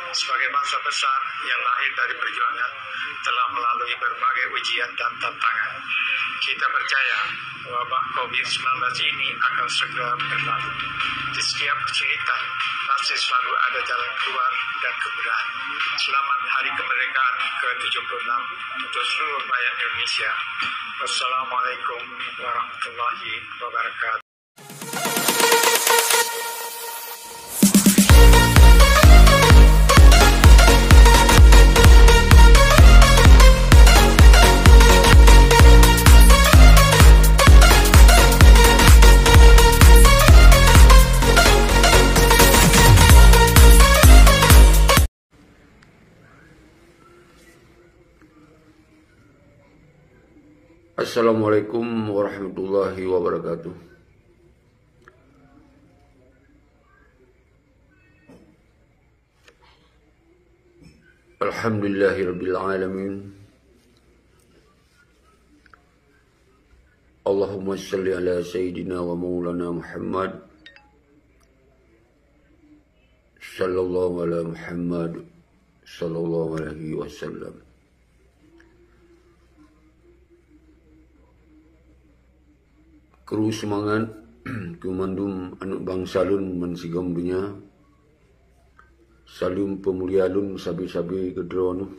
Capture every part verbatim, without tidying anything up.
Sebagai bangsa besar yang lahir dari perjuangan, telah melalui berbagai ujian dan tantangan. Kita percaya wabah covid sembilan belas ini akan segera berlalu. Di setiap kesulitan, pasti selalu ada jalan keluar dan kemudahan. Selamat Hari Kemerdekaan ke tujuh puluh enam untuk seluruh rakyat Indonesia. Wassalamualaikum warahmatullahi wabarakatuh. Assalamualaikum warahmatullahi wabarakatuh. Alhamdulillahirabbil alamin. Allahumma shalli ala sayyidina wa maulana Muhammad, sallallahu ala Muhammad, sallallahu alaihi wasallam. Kru seumangat keu mandum aneuëk bansa lôn bansigom donya. Saleuem peumulia lôn sabe-sabe keu droeneueh,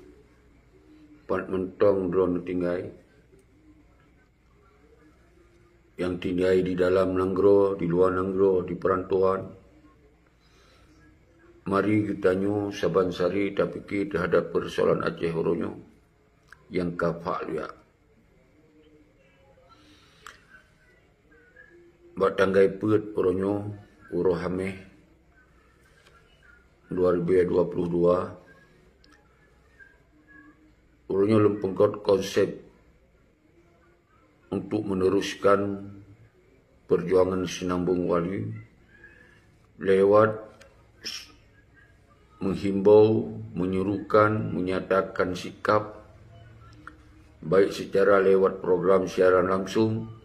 pat mantong droeneueh tinggai. Nyang tinggai di dalam nanggroe, di luwa nanggroe, di peurantauan. Mari geutanyoe saban sari tapike teuhadap peusoalan Aceh uroe nyoe nyang ka phak luyak. Bak tanggai peuet uroe nyoe, uroe Hameh, dua ribu dua puluh dua, uroe nyoe lôn peugöt konsep untuk meneruskan perjuangan Sinambong Wali lewat menghimbau, menyuruhkan, menyatakan sikap, baik secara lewat program siaran langsung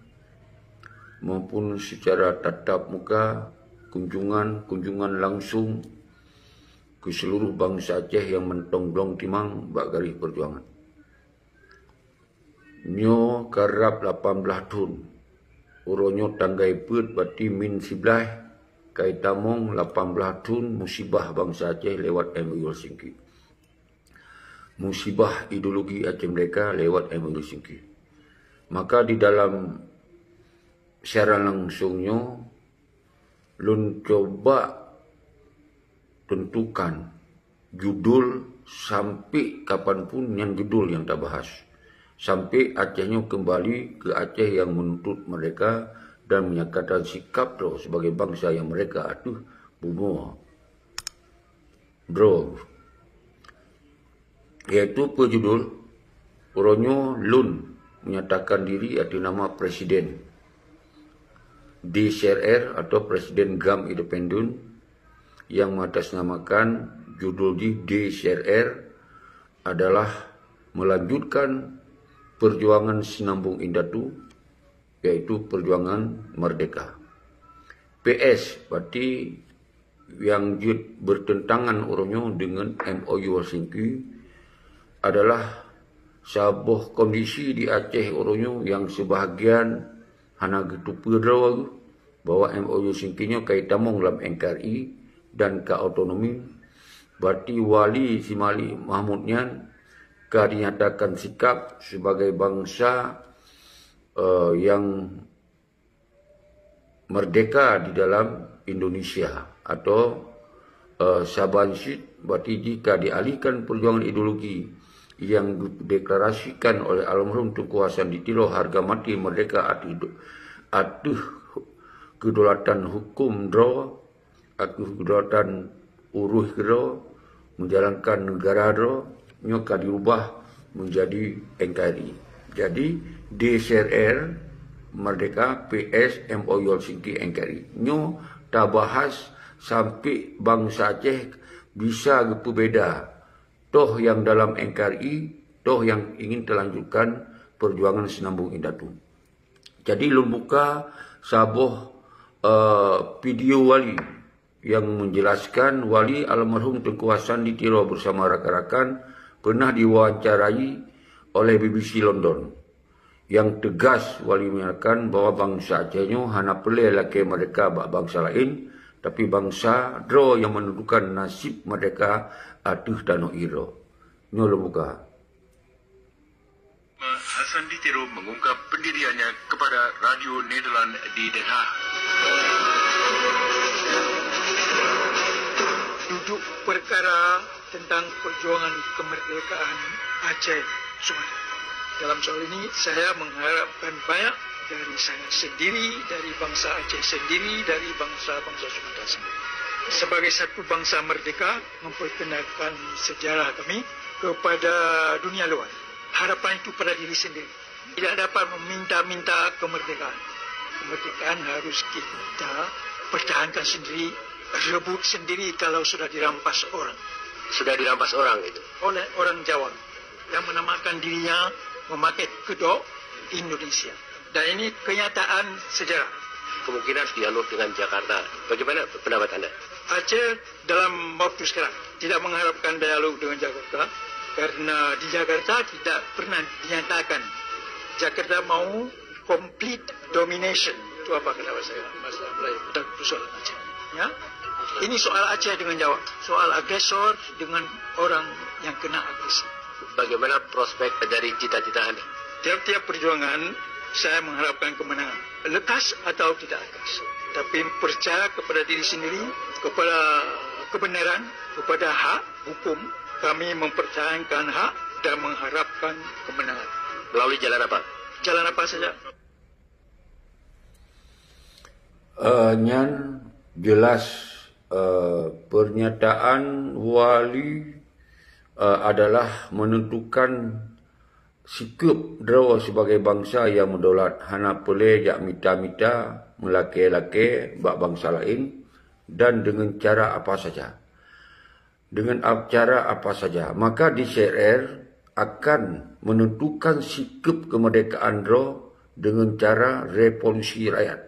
maupun secara tatap muka, kunjungan-kunjungan langsung ke seluruh bansa Aceh yang mantong glong timang bak garéh perjuangan. Nyoe karab lapan blaih thon. Uroe nyoe tanggai peuet berarti min siblaih, ka itamong lapan blaih thon musibah bansa Aceh lewat M O U Helsinki. Musibah ideologi Aceh Merdeka lewat M O U Helsinki. Maka di dalam siaran langsung nyoe, lôn cuba tentukan judul sampai kapanpun nyan judul nyang tabahas. Sampai Aceh nyoe kembali ke Aceh yang menuntut merdeka dan menyatakan sikap droe sebagai bangsa yang merdeka ateueh bumoe droe. Yaitu peujudul, uroe nyoe lôn menyatakan diri ateueh nama Presiden D C R R atau Presiden GAM Independen yang mengatasnamakan judul jih D C R R adalah melanjutkan perjuangan Sinambong Indatu, yaitu perjuangan merdeka. P S berarti nyang jeuet bertentangan uroe nyoe deungon M O U Helsinki adalah saboh kondisi di Aceh uroe nyoe nyang seubahagian hana geuteupeue droe bahwa M O U Helsinki nyoe ka itamong lam N K R I dan ka otonomi. Berarti Wali si Malik Mahmud nyan ka dinyatakan sikap sebagai bansa, eh, nyang merdeka di dalam Indonesia atau, eh, saban cit berarti jika dialihkan perjuangan ideologi yang dideklarasikan oleh almarhum Teuku Hasan di Tiro, harga mati merdeka ateueh, ateueh kedaulatan hukum droe, ateueh kedaulatan uroe keudroe, menjalankan negara droe, nyoe ka dirubah menjadi N K R I. Jadi, D C R R merdeka, P S M O U Helsinki N K R I. Nyoe tabahas sampai bansa Aceh bisa geupeubeda, toh nyang dalam N K R I, toh nyang ingin talanjutkan perjuangan Sinambong Indatu. Jadi, lôn buka saboh, eh, video Wali yang menjelaskan Wali almarhum Teungku Hasan di Tiro bersama rakan-rakan pernah diwawancarai oleh B B C London. Yang tegas Wali menyatakan bahwa bansa Aceh nyoe hana peureulée lakée merdeka bak bansa laén, tapi bansa droe nyang menentukan nasib merdeka ateueh tanoh droe. Nyoe lôn buka. Hasan di Tiro mengungkap pendiriannya kepada Radio Nederland di Den Haag. Duduk perkara tentang perjuangan kemerdekaan Aceh Sumatera. Dalam soal ini, saya mengharapkan banyak dari saya sendiri, dari bangsa Aceh sendiri, dari bangsa-bangsa Sumatera sendiri. Sebagai satu bangsa merdeka, memperkenalkan sejarah kami kepada dunia luar. Harapan itu pada diri sendiri. Tidak dapat meminta-minta kemerdekaan. Kemerdekaan harus kita pertahankan sendiri, rebut sendiri kalau sudah dirampas orang. Sudah dirampas orang itu? Oleh orang Jawa yang menamakan dirinya memakai kedok Indonesia. Dan ini kenyataan sejarah. Kemungkinan dialog dengan Jakarta. Bagaimana pendapat Anda? Aceh dalam waktu sekarang tidak mengharapkan dialog dengan Jakarta karena di Jakarta tidak pernah dinyatakan Jakarta mau complete domination. Itu apa kata bahasa, bahasa Melayu? Dan persoalan Aceh. Ya? Ini soal Aceh dengan Jawa. Soal agresor dengan orang yang kena agresi. Bagaimana prospek dari cita-cita Anda? Tiap-tiap perjuangan, saya mengharapkan kemenangan. Lekas atau tidak lekas. Tapi percaya kepada diri sendiri, kepada kebenaran, kepada hak hukum, kami mempertahankan hak dan mengharapkan kemenangan. Melalui jalan apa? Jalan apa saja. Eh, nyan jelas, eh, pernyataan Wali, eh, adalah menentukan sikeup droe sebagai bansa nyang meudaulat, hana peureulée jak mita-mita, meulakée-lakée bak bansa laén, dan deungon cara apa saja. Dengan ap-, cara apa saja, maka D C R R akan menentukan sikeup kemerdekaan droe dengan cara revolusi rakyat.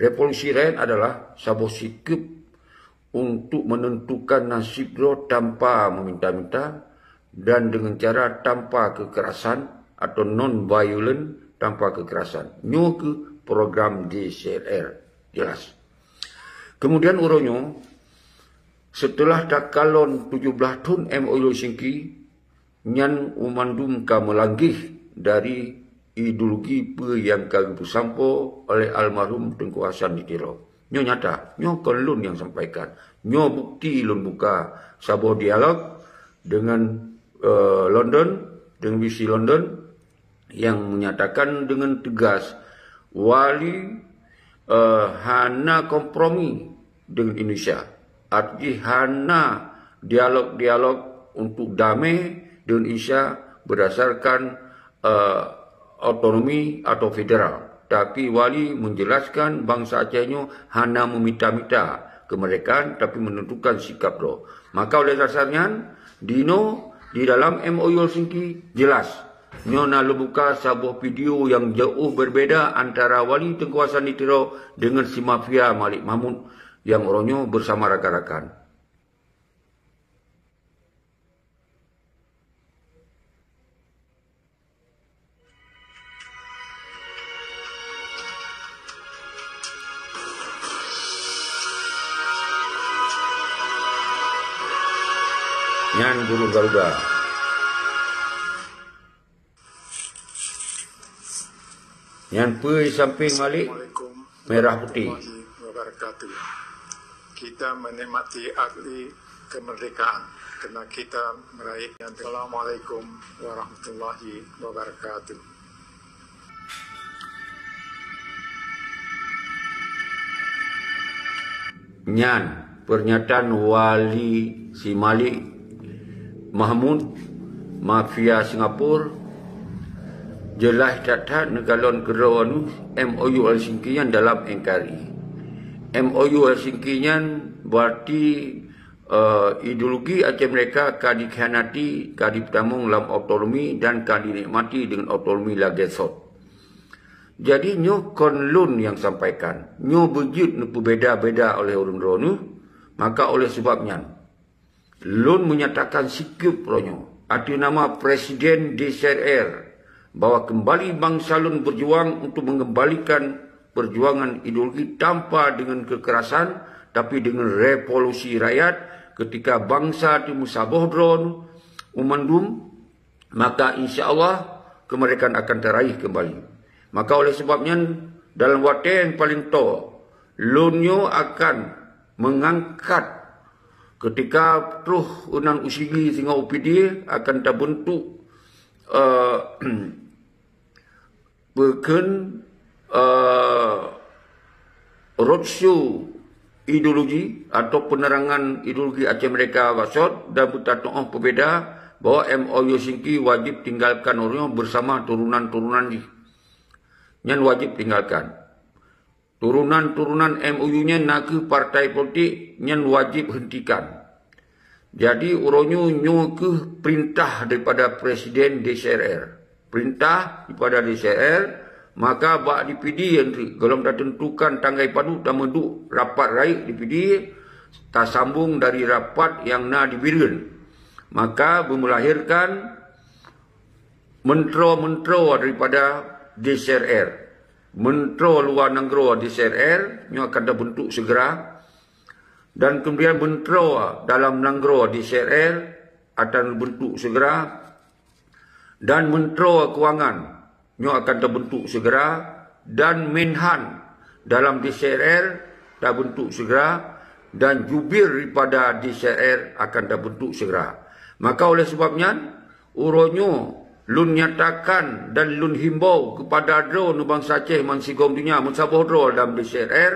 Revolusi rakyat adalah saboh sikeup untuk menentukan nasib droe tanpa meminta-minta dan dengan cara tanpa kekerasan atau non-violent, tanpa kekerasan. Nyoe keuh program D C R R. Jelas. Kemudian uroe nyoe, seuteulah takalon tujoh blaih thon M O U Helsinki, nyan u mandum ka meulanggeh dari ideologi peue nyang ka geupeusampoe oleh almarhum Teungku Hasan di Tiro. Nyoe nyata, nyoe kon lôn nyang sampaikan. Nyoe bukti lôn buka saboh dialog dengan, eh, London, dengan B B C London, yang menyatakan dengan tegas, Wali, eh, hana kompromi dengan Indonesia. Arti hana dialog-dialog untuk damai dengan Indonesia berdasarkan, eh, otonomi atau federal. Tapi Wali menjelaskan bansa Aceh nyoe hana meminta-minta kemerdekaan, tapi menentukan sikap droe. Maka oleh dasar nyan, dinoe di dalam M O U Helsinki jelas. Nyoe na lôn buka saboh video nyang jauh berbeda antara Wali Teungku Hasan di Tiro dengan si mafia Malik Mahmud nyang uroe nyoe bersama rakan-rakan. Nyan burung garuda. Nyan peue samping Malik? Assalamualaikum merah putih. Warahmatullahi wabarakatuh. Kita menikmati arti kemerdekaan karena kita meraih. Assalamualaikum warahmatullahi wabarakatuh. Nyan pernyataan Wali si Malik Mahmud, mafia Singapura, jeulaih that-that neukalon keudroe nyoe M O U Helsinki nyan dalam N K R I. M O U Helsinki nyan berarti, eh, ideologi Aceh Merdeka ka dikhianati, ka dipeutamong lam otonomi dan ka dinikmati deungon otonomi lagée sot. Jadi, nyoe kon lôn nyang sampaikan. Nyoe beujeuet neupeubeda-beda oleh ureuëng droeneueh. Maka oleh sebab nyan, lôn menyatakan sikeup uroe nyoe ateueh nama Presiden D C R R bahwa kembali bangsa lôn berjuang untuk mengembalikan perjuangan ideologi tanpa dengan kekerasan, tapi dengan revolusi rakyat, ketika bangsa teumeusaboh droe u mandum, maka insya Allah kemerdekaan akan teraih kembali. Maka oleh sebab nyan, dalam watée nyang paling toe, lôn nyoe akan mengangkat, ketika troh unan usigi singoh upidi akan tabentuk, eh, peukheun, eh, roadshow ideologi atau penerangan ideologi Aceh Merdeka Baksot dan beutatu'oh peubeda bahwa M O U Helsinki wajib tinggalkan uroe nyoe bersama turunan-turunan jih. Nyan wajib tinggalkan. Turunan-turunan M O U nyan nakeuh partai politik nyan wajib hentikan. Jadi uroe nyoe nyoe keuh perintah daripada Presiden D C R R. Perintah daripada D C R R, maka bak D P D nyan teuk golom tatentukan tanggai padub tameuduek rapat rayeuk D P D, tasambong dari rapat nyang na di Bireuen. Maka beumulahirkan mentro-mentro daripada D C R R. Mentro luwa nanggroe D C R R nyoe akan tabentuk segera, dan kemudian mentro dalam nanggroe D C R R akan tabentuk segera, dan mentro keuangan nyoe akan tabentuk segera, dan Menhan dalam D C R R tabentuk segera, dan jubir daripada D C R R akan tabentuk segera. Maka oleh sebab nyan, uroe nyoe lôn nyatakan dan lôn himbau kepada droeneuh bansa Aceh bansigom donya meusaboh droe dalam D C R R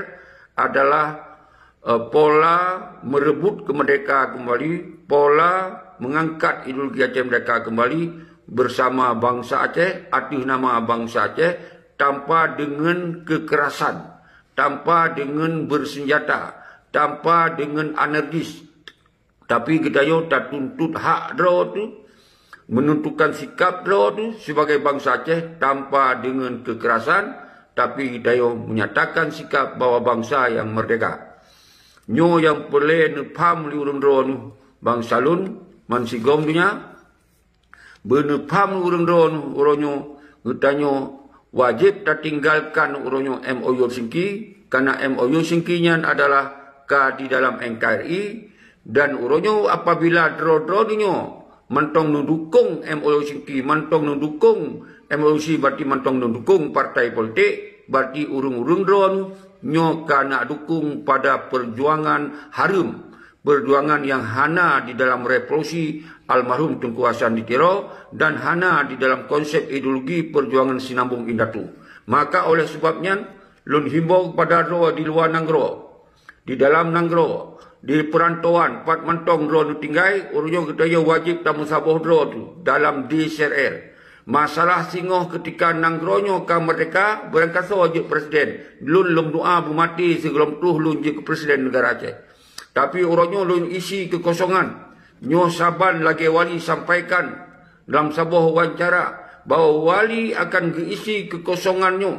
adalah, eh, pola merebut kemerdekaan kembali, pola mengangkat ideologi Aceh Merdeka kembali bersama bansa Aceh, ateueh nama bansa Aceh, tanpa dengan kekerasan, tanpa dengan bersenjata, tanpa dengan anarkis. Tapi geutanyoe tatuntut hak droe teuh, menentukan sikap droe teuh sebagai bansa Aceh tanpa dengan kekerasan, tapi geutanyoe menyatakan sikap bahwa bansa yang merdeka. Nyoe nyang peureulée neupham lé ureuëng droeneuh bansa lôn bansigom donya. Beuneupham ureuëng droeneuh uroe nyoe, geutanyoe wajéb tatinggalkan uroe nyoe M O U Helsinki, karena M O U Helsinki nyan adalah ka di dalam N K R I, dan uroe nyoe apabila droe-droe nyoe mantong neudukong M O U Helsinki, mantong neudukong M O U C, berarti mantong neudukong partai politik, berarti ureuëng-ureuëng droeneuh nyoe ka na dukong pada perjuangan hareuem, perjuangan nyang hana di dalam revolusi almarhum Teungku Hasan di Tiro dan hana di dalam konsep ideologi perjuangan sinambong indatu. Maka oleh sebab nyan, lôn himbau kepada droe di luwa nanggroe, di dalam nanggroe, di peurantauan, pat mantong droeneuh tinggai, uroe nyoe geutanyoe wajéb tameusaboh droe teuh dalam D C R R. Masalah singoh keutika nanggroe nyoe ka merdeka, beurangkasoe jeuet presiden. Lôn lôn doa beumaté sigohlom troh lôn jeuet keu presiden neugara Aceh. Tapi uroe nyoe lôn isi keukosongan nyoe saban lagée wali sampaikan dalam saboh wawancara bahwa wali akan geuisi keukosongan nyoe,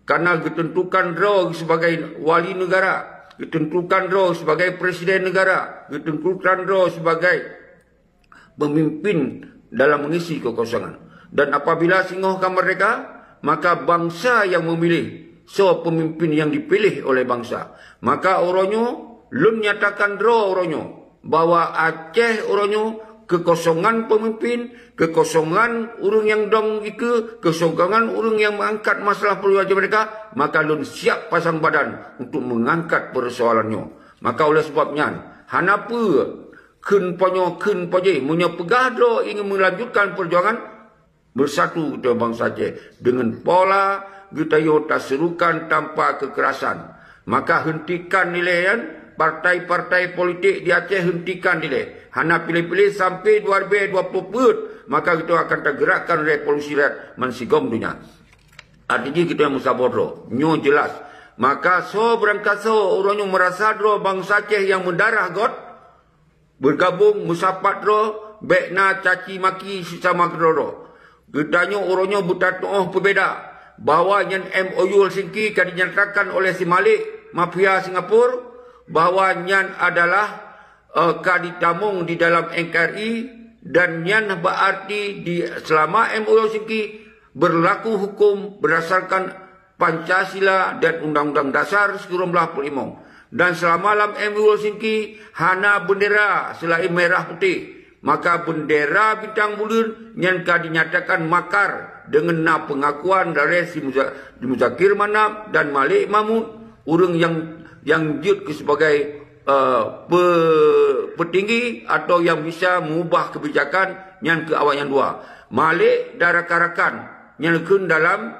karena geuteuntukan droe sibagai wali neugara, geuteuntukan droe sibagai presiden neugara, geuteuntukan droe sibagai pemimpin dalam mengisi kekosongan. Dan apabila singoh ka merdeka, maka bansa yang memilih soe pemimpin yang dipilih oleh bansa. Maka uroe nyoe lôn nyatakan droe uroe nyoe bahwa Aceh uroe nyoe kekosongan pemimpin, kekosongan ureuëng nyang dong ikeue, kekosongan ureuëng nyang meuangkat masalah peuluh merdeka, maka lôn siap pasang badan untuk mengangkat persoalan nyoe. Maka oleh sebab nyan, hana peue kheun po nyoe, kheun po jih, meunyoe peugah droe ingin melanjutkan perjuangan, bersatu geutanyoe bansa Aceh deungon pola geutanyoe taserukan tanpa kekerasan. Maka hentikan dilée nyan, partai-partai politik di Aceh hentikan dilée. Hana piléh-piléh sampai dua ribu dua puluh peuet, maka geutanyoe akan tagerakkan revolusi rakyat bansigom donya. Arti jih geutanyoe meusaboh droe. Nyoe jelas. Maka soe beurangkasoe uroe nyoe meurasa droe bansa Aceh nyang meudarah göt, beugabong meusapat droe, bék na caci maki sisama keudroe-droe. Geutanyoe uroe nyoe beutatuoh peubeda bahwa nyan M O U Helsinki ka dinyatakan oleh si Malik mafia Singapura, bahwa nyan adalah, eh, ka ditamong di dalam N K R I, dan nyan bak arti di selama M O U Helsinki berlaku hukum berdasarkan Pancasila dan Undang-Undang Dasar seribu sembilan ratus empat puluh lima. Dan selama lam M O U Helsinki hana bendera selain merah putih, maka bendera bintang buleuen nyan ka dinyatakan makar deungon na pengakuan dari si Muza-, Muzakir Manaf dan Malik Mahmud, ureuëng nyang, nyang jeuet keu sebagai, eh, pe-, petinggi atau nyang bisa mengubah kebijakan nyan keu awaknyan dua. Malik dan rakan-rakan nyang kheun dalam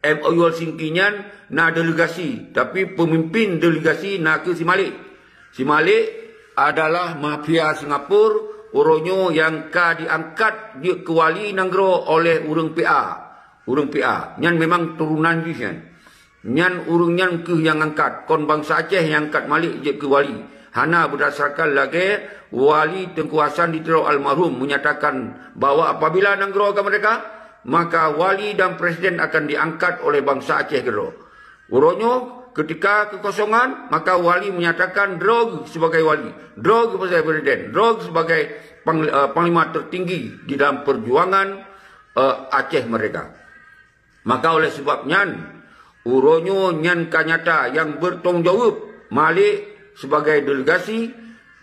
M O U Helsinki nyan na delegasi, tapi pemimpin delegasi na keu si Malik. Si Malik adalah mafia Singapura, uroe nyoe nyang ka diangkat jeuet keu wali nanggroe oleh ureuëng P A. Ureuëng P A nyan memang turunan jih nyan. Nyan ureuëng nyan keuh nyang angkat, kon bansa Aceh nyang angkat Malik jeuet keu wali. Hana berdasarkan lagée Wali Teungku Hasan di Tiro almarhum menyatakan bahwa apabila nanggroe ka merdeka, maka wali dan presiden akan diangkat oleh bansa Aceh keudroe. Uroe nyoe, ketika kekosongan, maka wali menyatakan droe geuh sebagai wali, droe geuh sebagai presiden, droe geuh sebagai pang-, eh, panglima tertinggi di dalam perjuangan, eh, Aceh Merdeka. Maka oleh sebab nyan, uroe nyoe nyan ka nyata nyang bertanggung jaweueb Malik sebagai delegasi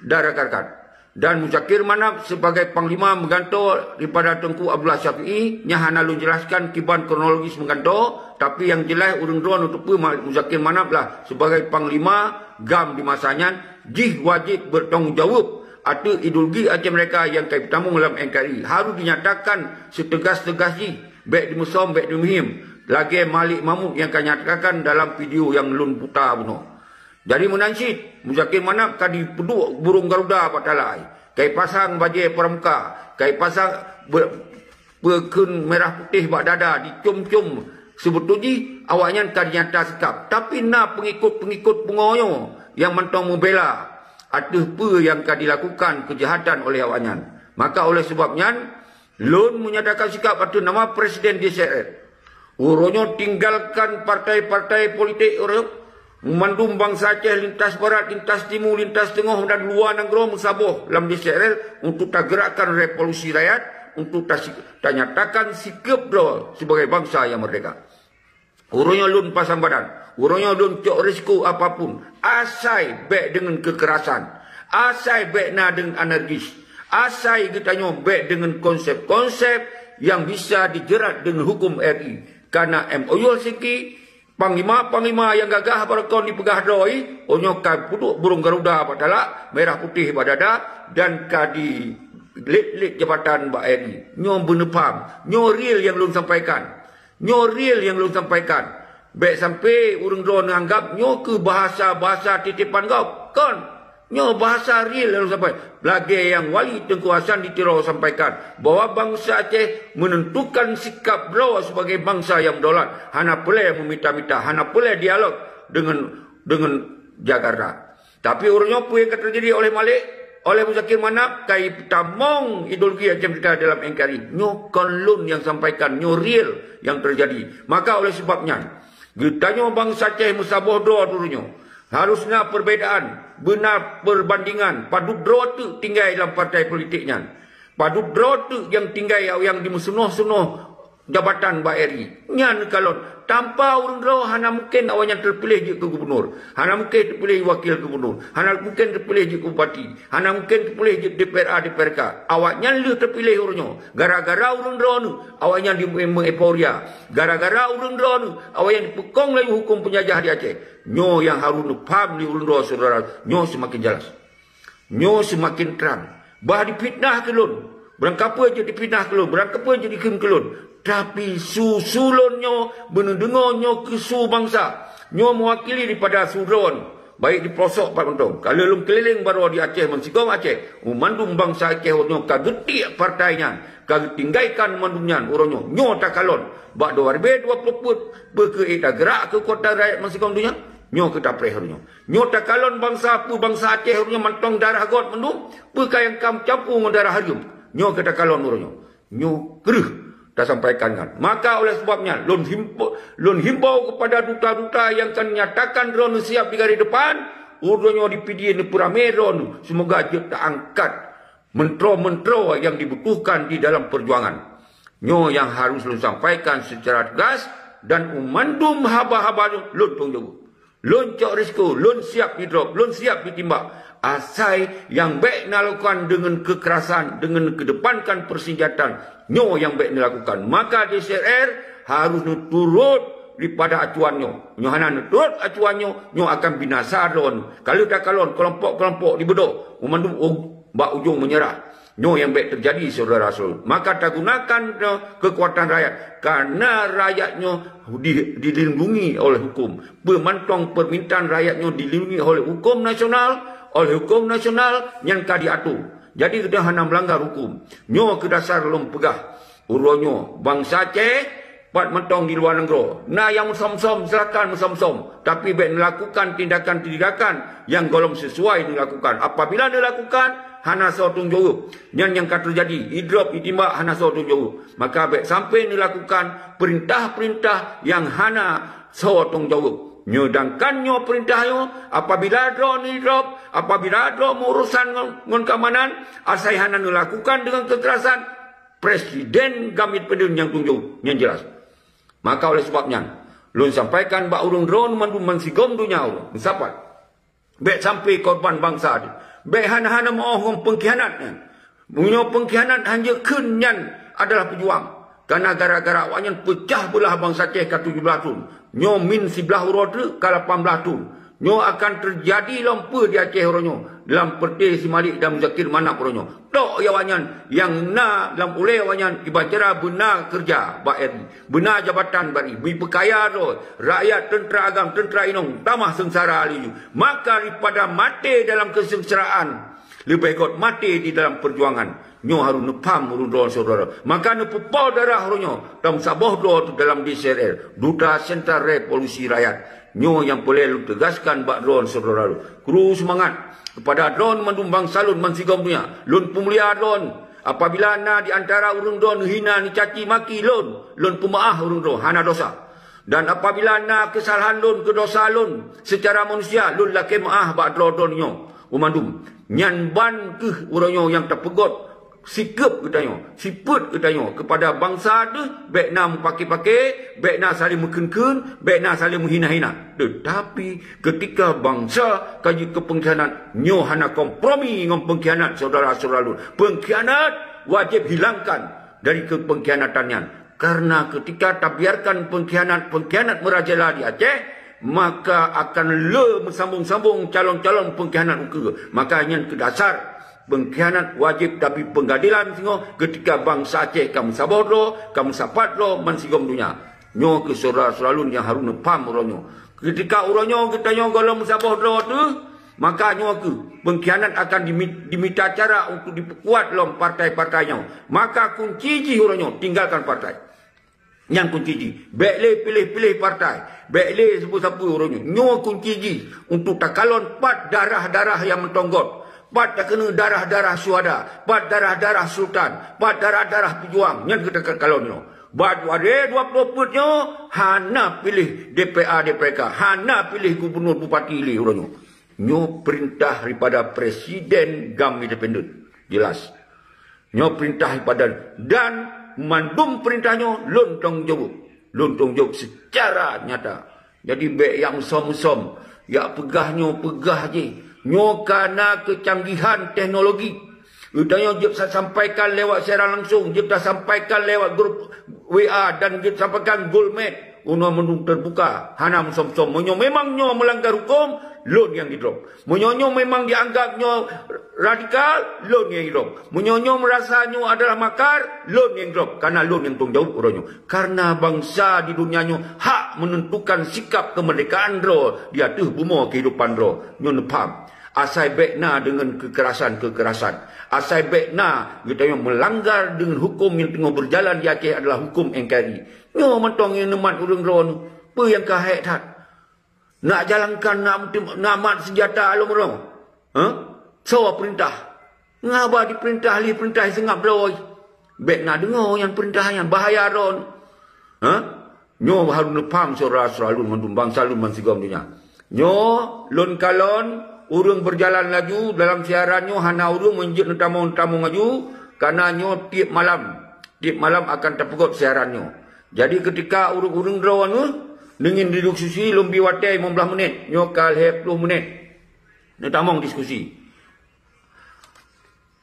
dan rakan-rakan, dan Muzakir Manaf sebagai panglima meugantoe daripada Teungku Abdullah Syafi'i, nyang hana lôn jelaskan kiban kronologis meugantoe, tapi nyang jeulaih ureuëng droe neuteupeue Ma-, Muzakir Manaf lah sebagai panglima GAM di masa nyan, jih wajéb bertanggung jaweueb ateueh ideologi Aceh Merdeka nyang ka jitamong lam N K R I. Harôh dinyatakan seutegas-tegas jih, bék dimeusom, bék dimeuhiem, lagée Malik Mahmud nyang ka nyatakan dalam video nyang lôn puta bunoe. Jadi meunan cit, Muzakir Manaf ka jipeuduek burông garuda bak talai, ka jipasang bajée pramuka, ka jipasang be-, peukheun merah putih bak dada, dicom-com. Seubeutôi jih awaknyan ka jinyata sikap, tapi na peungikot-peungikot pungo nyoe nyang mantong meubela ateueh peue nyang ka dilakukan keujahatan oleh awaknyan. Maka oleh sebab nyan, lôn menyatakan sikap ateueh nama Presiden D C R L. Uroe nyoe tinggalkan partai-partai politik uroe nyoe. Mandum bansa Aceh lintas barat, lintas timu, lintas teungoh dan luwa nanggroe meusaboh lam D C R L untuk tagerakkan revolusi rakyat, untuk tasi-, tanyatakan sikap droe sebagai bansa nyang merdeka. Uroe nyoe lôn pasang badan, uroe nyoe lôn cok risiko apapun, asai bék deungon keukerasan, asai bék na deungon anarkis, asai geutanyoe bék deungon konsep-konsep nyang bisa dijerat deungon huköm R I. Karena M O U Helsinki, panglima-panglima nyang gagah baroekon jipeugah droe, uroe nyoe ka peuduek burông garuda bak talak, merah putih bak dada, dan ka dilét-lét jabatan bak R I. Nyoe beuneupham, nyoe real nyang lôn sampaikan. Nyoe real nyang lôn sampaikan. Bék sampai ureuëng droe neuanggap nyoe keuh bahasa-bahasa titipan gob. Kon. Nyoe bahasa real nyang lôn sampaikan. Lagée nyang Wali Teungku Hasan di Tiro sampaikan bahwa bansa Aceh menentukan sikap droe sebagai bansa nyang meudaulat. Hana peureulée meumita-mita, hana peureulée dialog deungon, deungon Jakarta. Tapi uroe nyoe peue nyang ka teujadi oleh Malik, oleh Muzakir Manaf, ka jitamong ideologi Aceh Merdeka dalam N K R I. Nyoe kon lôn nyang sampaikan, nyoe real nyang teujadi. Maka oleh sebab nyan, geutanyoe bansa Aceh meusaboh droe uroe nyoe. Harôh na perbedaan, beuna perbandingan, padub droe teuk tinggai lam partai politik nyan. Padub droe teuk nyang tinggai nyang dimeuseunoh-seunoh jabatan bak R I. Nyan neukalon, tanpa ureuëng droe hana mungken awaknyan teupiléh jeuet keu gubunur, hana mungken teupiléh wakil gubunur, hana mungken teupiléh jeuet keu bupati, hana mungken teupiléh jeuet D P R A, D P R K. Awaknyan lheueh teupiléh uroe nyoe. Gara-gara ureuëng droe nyoe, awaknyan di-, meueuforia. Gara-gara ureuëng droe nyoe, awaknyan dipeukong laju huköm peunjajah di Aceh. Nyoe nyang harôh neupham lé ureuëng droe, syedara, nyoe seumaken jeulaih. Nyoe seumaken trang. Bah difitnah keu lôn, beurangkapeue jeuet difitnah keu lôn, beurangkapeue jeuet dikheun keu lôn. Tapi su-su lôn nyoe beuneudeungoe nyoe keu su bansa. Nyoe meuwakili daripada su droe, baik di pelosok pat mantong. Ka lheueh lôn keulileng baroe di Aceh, meusigom Aceh, mandum bansa Aceh nyoe ka geutiek partai nyan, ka geutinggaikan mandum nyan uroe nyoe. Nyoe takalon, bak dua ribu dua puluh peuet, peu keuh tagerak keukuatan rakyat meusigom donya? Nyoe keuh tapreh uroe nyoe. Nyoe takalon bansa, peue bansa Aceh uroe nyoe mantong darah göt mandum, peue ka nyang ka meucampur ngon darah hareuem. Nyoe keuh takalon uroe nyoe. Nyoe kreueh tasampaikan nyan. Maka oleh sebab nyan, lôn himbo-, lôn himbau kepada duta-duta nyang ka nyatakan droeneuh siap di garis depan, Uroe nyoe di Pidie neupeuramé droeneuh, seumoga jeuet taangkat meuntroe-meuntroe nyang dibutuhkan di dalam peujuangan. Nyoe nyang harôh lôn sampaikan seucara teugas dan u mandum haba-haba nyoe lôn tueng jaweueb. Lôn cok risiko, lôn siap jidrop, lôn siap jitimbak. Asai nyang bék neulakukan deungon keukerasan, deungon keudepankan peusenjataan, nyoe nyang bék neulakukan. Maka D C R harôh neuturot dipada acuan nyoe. Nyoe hana neuturot acuan nyoe, nyoe akan binasa droeneuh. Ka lheueh takalon keulompok-keulompok dibeudôh, u mandum u-, bak ujong meunyeurah. Nyoe nyang bék teujadi, syedara-syedara. Maka tagunakan keukuatan rakyat, kareuna rakyat nyoe di-, dilindungi oleh huköm. Peue mantong peumintaan rakyat nyoe dilindungi oleh huköm nasional, oleh huköm nasional nyang ka jiatô. Jadi geutanyoe hana meulanggar huköm. Nyoe keuh dasar lôn peugah. Uroe nyoe bansa Aceh pat mantong di luwa nanggroe. Na nyang meusöm-söm, silakan meusöm-söm. Tapi bék neulakukan tindakan-tindakan nyang gohlom sisuai neulakukan. Apabila neulakukan, hana soe tueng jaweueb. Nyan nyang ka teujadi, idrop, itimbak, hana soe tueng jaweueb. Maka bék sampai neulakukan peurintah-peurintah nyang hana soe tueng jaweueb. Nyoe dangkan nyoe peurintah nyoe, apabila droeneuh idrop, apabila droeneuh meuurusan ngon, ngon keamanan, asai hana neulakukan deungon keukerasan, Presiden GAM independen nyang tueng jaweueb, nyang jelas. Maka oleh sebab nyan, lôn sampaikan bak ureuëng droeneuh mandum bansigom donya ureuëng meusapat. Bék sampai korban bansa teuh. Bék hana-hana meuoh ngon peungkhianat nyan. Meunyoe peungkhianat hanjeuet kheun nyan adalah peujuang. Kareuna gara-gara awaknyan peucah beulah bansa Aceh ka tujoh blaih thon. Nyoe min siblaih uroe teuk ka lapan blaih thon. Nyoe akan teujadi lom peue di Aceh uroe nyoe, lam peureute si Malik dan Muzakir Manaf uroe nyoe. Tok ya awaknyan nyang na lam ulée awaknyan ibacara beuna keureuja bak R I, beuna jabatan bak R I, beupeukaya droe rakyat, teuntra agam, teuntra inong, tamah seungsara laju. Maka daripada maté dalam kesengsaraan, leubeh göt maté di dalam peujuangan. Nyoe harôh neupham ureuëng droe syedara. Maka neupeupo darah uroe nyoe, tameusaboh droe dalam D C R R, Duta Sentral Revolusi Rakyat. Nyoe nyang peureulée lôn teugaskan bak droe syedara. Kru seumangat keupada droe mandum bansa lôn bansigom donya. Lôn peumulia droe. Apabila na di antara ureuëng droe neuhina, neucaci maki lôn, lôn peumeuáh ureuëng droe hana dosa. Dan apabila na keusalahan lôn, keu dosa lôn seucara manusia, lôn lakée meuáh bak droe-droe nyoe. Umandum, nyan ban kheueh uroe nyoe nyang tapeugöt sikeup geutanyoe, sifeuet geutanyoe keupada bansa teuh, bék na meupaké-paké, bék na saléng meukheun-kheun, bék na saléng meuhina-hina. Teutapi keutika bansa ka jeuet keu peungkhianat, nyoe hana kompromi ngon peungkhianat syedara-syedara lôn. Peungkhianat wajéb hilangkan dari keupeungkhianatan nyan. Kareuna keutika tabiarkan peungkhianat-peungkhianat meurajalela di Aceh, maka akan le meusambong-sambong calon-calon peungkhianat ukeue. Maka nyan keuh dasar peungkhianat wajéb tabri peungadilan singoh keutika bansa Aceh ka meusaboh droe, ka meusapat droe bansigom donya. Nyoe kheueh syedara-syedara lôn nyang harôh neupham uroe nyoe. Keutika uroe nyoe geutanyoe gohlom meusaboh droe teuh, maka nyoe kheueh peungkhianat akan dimi-, dimita cara untuk dipeukuat lom partai-partai nyoe. Maka kunci jih uroe nyoe, tinggalkan partai. Nyan kunci jih. Bék lé piléh-piléh partai. Bék lé sapeue-sapeue uroe nyoe. Nyoe kunci jih untuk takalon pat darah-darah nyang meutonggôt. Pat takeuneuk darah-darah syuhada. Pat darah-darah sultan. Pat darah-darah peujuang. Nyan keuh takalon nyoe. Bak dua ribèe dua ploh peuet nyoe, hana piléh D P A, D P R K, hana piléh gubunur, bupati lé uroe nyoe. Nyoe peurintah daripada Presiden GAM Independen. Jelas. Nyoe peurintah daripada, dan mandum peurintah nyoe lôn tanggung jaweueb. Lôn tanggung jaweueb seucara nyata. Jadi, bék jak meusom-meusom, jak peugah nyoe, peugah jih. Nyoe ka na keucanggihan teknologi. Geutanyoe jeuet tasampaikan lewat siaran langsung, jeuet tasampaikan lewat grup W A dan jeuet tasampaikan Google Meet. Unoe meunung teubuka, hana meusom-som. Meunyoe memang nyoe meulanggar huköm, lôn nyang jidrop. Meunyoe nyoe memang jianggab nyoe radikal, lôn nyang jidrop. Meunyoe nyoe meurasa nyoe adalah makar, lôn nyang jidrop. Kareuna lôn nyang tanggung jaweueb uroe nyoe. Kareuna bansa di dunia nyoe hak meunentukan sikap keumeurdekaan droe di ateueh bumoe keuhidupan droe. Nyoe neupaham. Asai bék na deungon keukerasan-keukerasan. Asai bék na geutanyoe meulanggar deungon huköm nyang teungoh beujalan di Aceh adalah huköm N K R I. Nyoe mantong nyang neumat ureuëng droeneuh. Peue nyang ka hék that? Nak jalankan, nak meutim-, nak mat seunjata lom droe? Hah? Soe peurintah? Ngon haba dipeurintah lé peurintah seungab droe. Bék na deungoe nyan peurintah nyan, bahaya droe. Ha? Nyoe harôh neupaham syedara-syedara lôn mandum bansa lôn bansigom donya. Nyoe lôn kalon Ureuëng berjalan laju dalam siaran nyoe hana ureuëng meunjeuet neutamong-tamong laju, karena nyoe tiep malam, tiep malam akan tapeugot siaran nyoe. Jadi ketika ureuëng-ureuëng droe nyoe ingin didiskusi, lom bi watée lima belas menit, nyoe ka lhée ploh menit neutamong diskusi.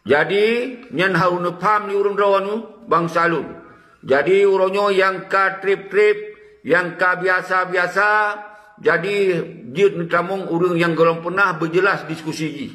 Jadi, nyan harôh neupham lé ureuëng droe nyoe bansa lôn. Jadi, uroe nyoe nyang ka treb-treb, nyang ka biasa-biasa, jadi jeuet neutamong ureuëng nyang gohlom peunah beujeulaih diskusi jih.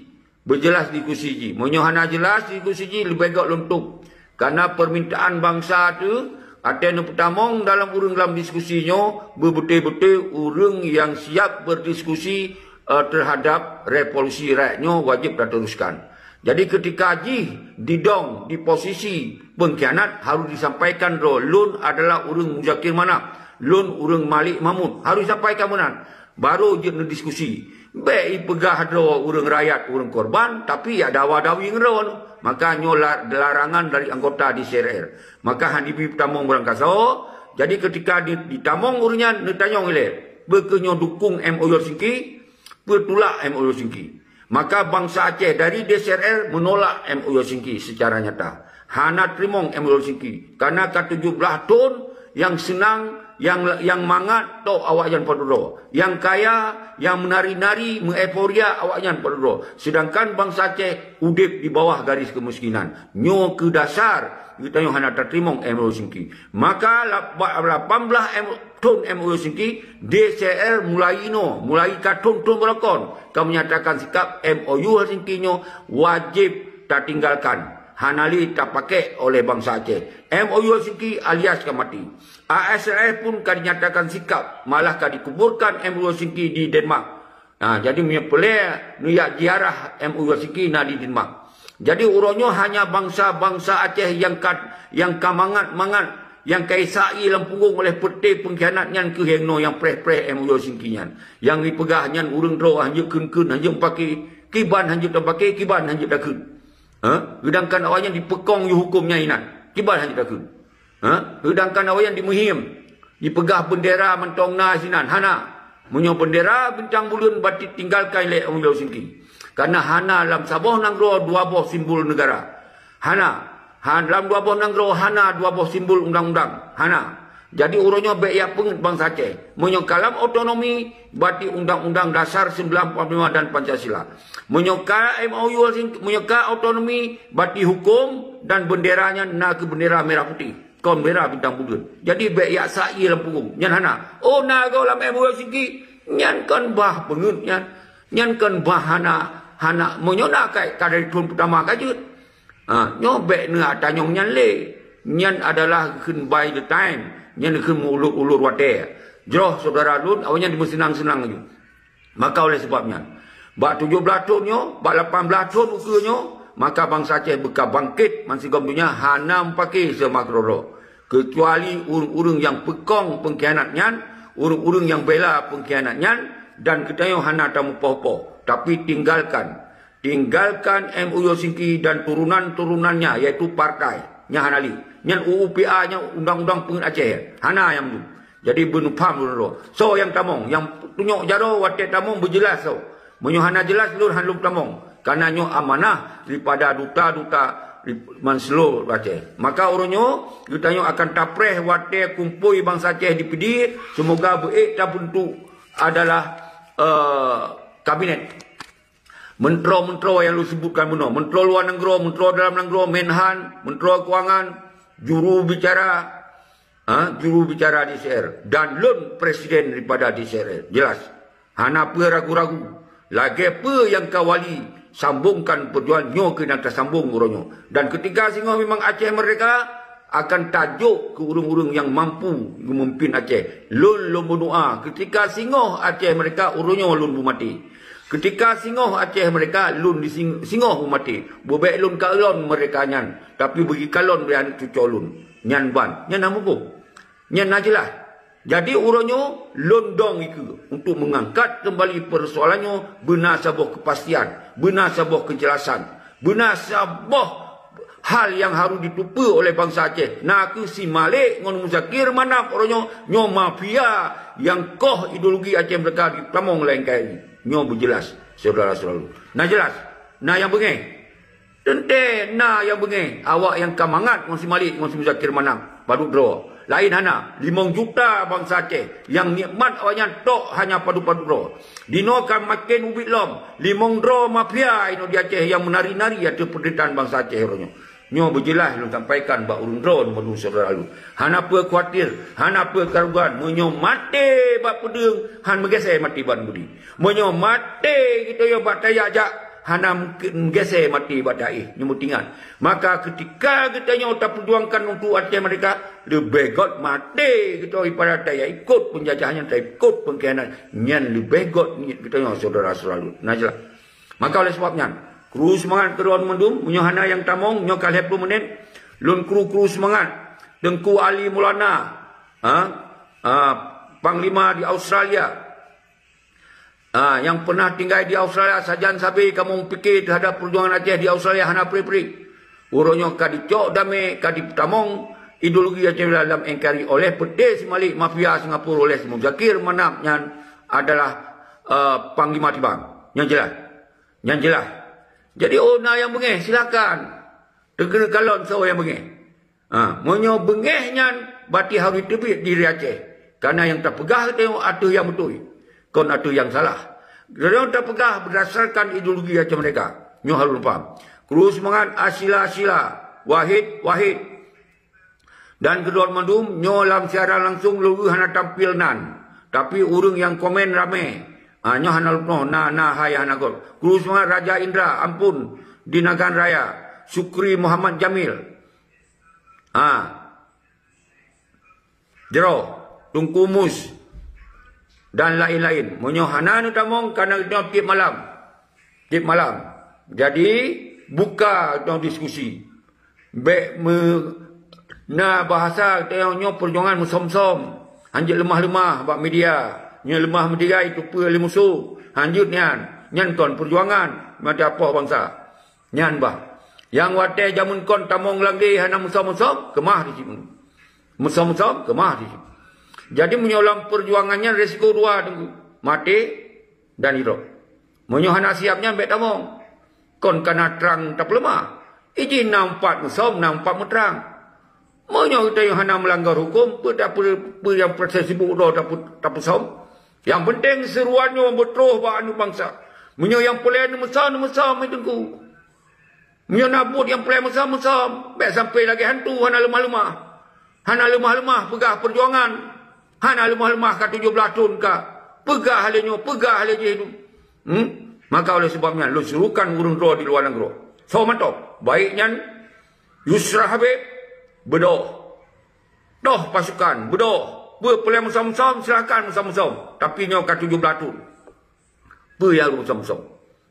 Beujeulaih diskusi jih. Meunyoe hana jeulaih diskusi jih, leubeh gét lôn tôb. Karena permintaan bansa teuh, watée neupeutamong dalam ureuëng lam diskusi nyoe, beubeutôi-beutôi ureuëng nyang siap berdiskusi, eh, terhadap revolusi rakyat nyoe wajéb tateruskan. Jadi ketika jih didong di posisi pengkhianat, harôh disampaikan droe, lôn adalah ureuëng Muzakir Manaf, lôn ureuëng Malik Mahmud. Harôh disampaikan meunan. Barô jeuet neudiskusi. Bék ipeugah droe ureuëng rakyat ureuëng korban, tapi ya dawa-dawi ngon droe. Maka nyoe la-, larangan dari anggota D C R R. Maka han dibi tamong barangkasoe. Jadi ketika di-, ditamong ureuëng nyan, neutanyong ilée, "Peu kheueh nyoe dukong M O U Helsinki? Peu tulak M O U Helsinki?" Maka bansa Aceh dari D C R R menolak M O U Helsinki secara nyata. Hana teurimong M O U Helsinki. Karena ka tujoh blaih thon nyang seunang, nyang, nyang mangat tok awaknyan padum droe. Nyang kaya, nyang meunari-nari, meueuforia awaknyan padum droe. Sedangkan bansa Aceh udeb di bawah garis kemiskinan. Nyoe keuh dasar geutanyoe hana tateurimong M O U Helsinki. Maka lap-, ba-, lapan blaih M-, thon M O U Helsinki, D C R R mulai inoe, mulai ka thon-thon beulakon, ka menyatakan sikap M O U Helsinki nyoe wajéb tatinggalkan, hana lé tapakék oleh bansa Aceh. M O U Helsinki alias ka mati. A S R F pun ka dinyatakan sikap, malah ka dikuburkan M O U Helsinki di Denmark. Ha, jadi meunyoe peureulée neujak ziarah M O U Helsinki na di Denmark. Jadi uroe nyoe hanya bansa-bansa Aceh nyang ka, nyang ka mangat-mangat, nyang ka isai lam punggong oleh peureté pengkhianat nyan kheueh nyang preh-preh M O U Helsinki nyan. Nyang ipeugah nyan ureuëng droe hanjeuet kheun-kheun, hanjeuet paké, kiban hanjeuet tapaké, kiban hanjeuet takheun. Ha? Seudangkan awaknyan dipeukong, dihuköm nyan inan. Kiban hanjeuet takheun. Ha? Seudangkan awaknyan dimeuhiem, dipeugah bendera mantong na sinan, hana. Meunyoe bendera bintang buleuen, berarti tinggalkan lé M O U Helsinki. Karena hana lam saboh nanggroe dua boh simbol negara. Hana. Ha, lam dua boh nanggroe hana dua boh simbol undang-undang. Hana. Jadi uroe nyoe bék yak peungeut bansa Aceh. Meunyoe ka lam otonomi, berarti Undang-Undang Dasar sembilan puluh lima dan Pancasila. Meunyoe ka M O U Helsinki, meunyoe ka otonomi, berarti huköm dan bendera nyan na kheueh bendera merah putih. Kon bendera bintang buleuen. Jadi bék yak sai lam punggong. Nyan hana. Oh, na goe lam M O U Helsinki. Nyan kon bah peungeut nyan. Nyan kon bah hana, hana. Meunyoe na ka, ka dari thon peutama ka jeuet. Ha, nyoe bék neuatanyong nyan lé. Nyan adalah kheun buy the time. Nyan kheun meuulur-ulur watée. Jroh syedara lôn, awaknyan dimeuseunang-seunang laju. Maka oleh sebab nyan, bak tujoh blaih thon nyoe, bak lapan blaih thon ukeue nyoe, maka bansa Aceh beuka bangkét bansigom donya hana meupaké seuma keudroe-droe. Keucuali ureuëng-ureuëng nyang peukong pengkhianat nyan, ureuëng-ureuëng nyang bela pengkhianat nyan, dan geutanyoe hana tameupoh-poh, tapi tinggalkan. Tinggalkan M O U Helsinki dan turunan-turunannya, yaitu partai. Nyan hana lé. Nyan U U P A nyan undang-undang peungeut Aceh. Hana nyang dum. Jadi beuneupham lôn droe. Soe nyang tamong, nyang tunyok jaroe watée tamong beujeulaih soe. Meunyoe hana jeulaih lôn han lôn tamong. Karena nyoe amanah daripada duta-duta di manseulô Aceh. Maka uroe nyoe geutanyoe akan tapreh watée kumpôi bansa Aceh di Pidie, seumoga beuék tabeuntuk adalah, eh, kabinet. Mentro-mentro nyang lôn sebutkan bunoe, mentro luwa nanggroe, mentro dalam nanggroe, Menhan, mentro keuangan, juru bicara, ha, juru bicara D C R, dan lôn presiden daripada D C R. Jelas. Hana peue ragu-ragu. Lagée peue nyang ka wali sambongkan peujuangan nyoe keunan tasambong uroe nyoe. Dan ketika singoh memang Aceh merdeka, akan tajok keu ureuëng-ureuëng nyang mampu meumimpin Aceh. Lôn, lôn meudoa, ketika singoh Aceh merdeka, uroe nyoe lôn beumaté. Ketika singoh Aceh merdeka, lôn di sing-, singoh beumaté. Bubek lôn kalon merdeka nyan, tapi bagi kalon bri aneuk cuco lôn. Nyan ban, nyan na muphom. Nyan na jeulaih. Jadi uroe nyoe lôn dong ikeue untuk meungangkat keumbali peusoalan nyoe beuna saboh keupastian, beuna saboh keujelasan, beuna saboh hal nyang harôh jiteupeue oleh bansa Aceh. Na kheueh si Malek ngon Muzakir Manaf uroe nyoe, nyoe mafia nyang koh ideologi Aceh Merdeka di tamong laén kali. Nyoe beujeulaih. Syedara-syedara lôn. Na jeulaih, na nyang beungéh. Teuntée na nyang beungéh, awak nyang ka mangat ngon si Malik ngon si Muzakir Manaf padub droe. Laén hana, limong juta bansa Aceh nyang nikmat awaknyan tok hana padub-padub droe. Dinoe ka maken ubit lom, limong droe mafia inoe di Aceh nyang meunari-nari ateueh peurintah bansa Aceh uroe nyoe. Nyoe beujeulaih lôn sampaikan bak ureuëng droe ngon syedara lôn. Hana peue khawatir, hana peue keurugian, meunyoe maté bak peudeueng, han meugaséh maté bak budi. Meunyoe maté geutanyoe bak tajak-jak, hana mungken meugaséh maté bak taéh, nyoe meutingat. Maka keutika geutanyoe tapeujuangkan untuk Aceh Merdeka, leubeh göt maté geutanyoe daripada tajak ikot peunjajah nyan, taikot peungkhianat nyan, leubeh göt niet geutanyoe syedara-syedara lôn. Na jeulaih. Maka oleh sebab nyan, kru seumangat keudroe mandum, meunyoe hana nyang tamong, nyoe ka lhée ploh menit, lôn kru-kru seumangat, Teungku Ali Maulana, ha, ha, Panglima di Australia, ha, nyang pernah tinggai di Australia, sajan sabe kamoe pike teuhadap perjuangan Aceh di Australia hana prik-prik. Uroe nyoe ka dicok damé, ka ditamong ideologi Aceh dalam N K R I oleh peuté si Malik mafia Singapura oleh si Muzakir Manaf nyan adalah, eh, Panglima Tibang. Nyang jeulaih. Nyang jeulaih. Jadi, oh, na nyang beungéh, silakan. Teukeuna kalon soe nyang beungéh. Ha, meunyoe beungéh nyan, berarti harôh teubiet di Aceh. Karena nyang tapeugah teuh ateueh nyang beutôi, kon ateueh nyang salah. Nyang tapeugah berdasarkan ideologi Aceh Merdeka. Nyoe harôh paham. Kru seumangat, asila-asila, wahid-wahid. Dan keudroe mandum, nyoe lam siaran langsung lôn hana tampil nan. Tapi ureuëng nyang komen ramé. Ha, nyoe hana lupnoe, na, na hai hana göt. Kru seumangat Raja Indra, Ampun, di Nagan Raya, Sukri Muhammad Jamil. Ha. Jroh, Teungku Mus, dan laén-laén. Meunyoe hana neutamong, kana nyoe tieb malam. Tieb malam. Jadi, buka nyoe diskusi. Bék me-, na bahasa geutanyoe nyoe perjuangan meusom-som. Hanjeuet leumah-leumah bak media. Nyoe leumah media itu peue lé musoh. Hanjeuet nyan. Nyan kon perjuangan mata poh bansa. Nyan bah. Nyang watée jameun kon tamong lam glé hana meusom-meusom, keumah di situ. Meusom-meusom, keumah di situ. Jadi meunyoe lam perjuangan nyan resiko dua teungku. Maté dan idrop. Meunyoe hana siab nyan bék tamong. Kon kana trang tapeuleumah. Iji na umpat meusom, na umpat meutrang. Meunyoe geutanyoe hana meulanggar huköm, peue ta-, peue, peue nyang proses sibuk droe tapeu-, tapeusom? Nyang penting seuruan nyoe beutroh bak aneuk bansa. Meunyoe nyang peureulée neumeusom, neumeusom hai teungku. Meunyoe na buet nyang peureulée meusom, meusom. Bék sampai lagée hantu hana leumah-leumah. Hana leumah-leumah peugah perjuangan. Hana leumah-leumah ka tujoh blaih thon ka. Peugah lé nyoe, peugah lé jih tu. Hmm? Maka oleh sebab nyan, lôn serukan ureuëng droe di luwa nanggroe. Soe mantong? Baik nyan Yusra Habib, beudôh. Toh pasukan, beudôh. Peue peureulée meusom-meusom, silakan meusom-meusom. Tapi nyoe ka tujoh blaih thon. Peue nyang meusom-meusom?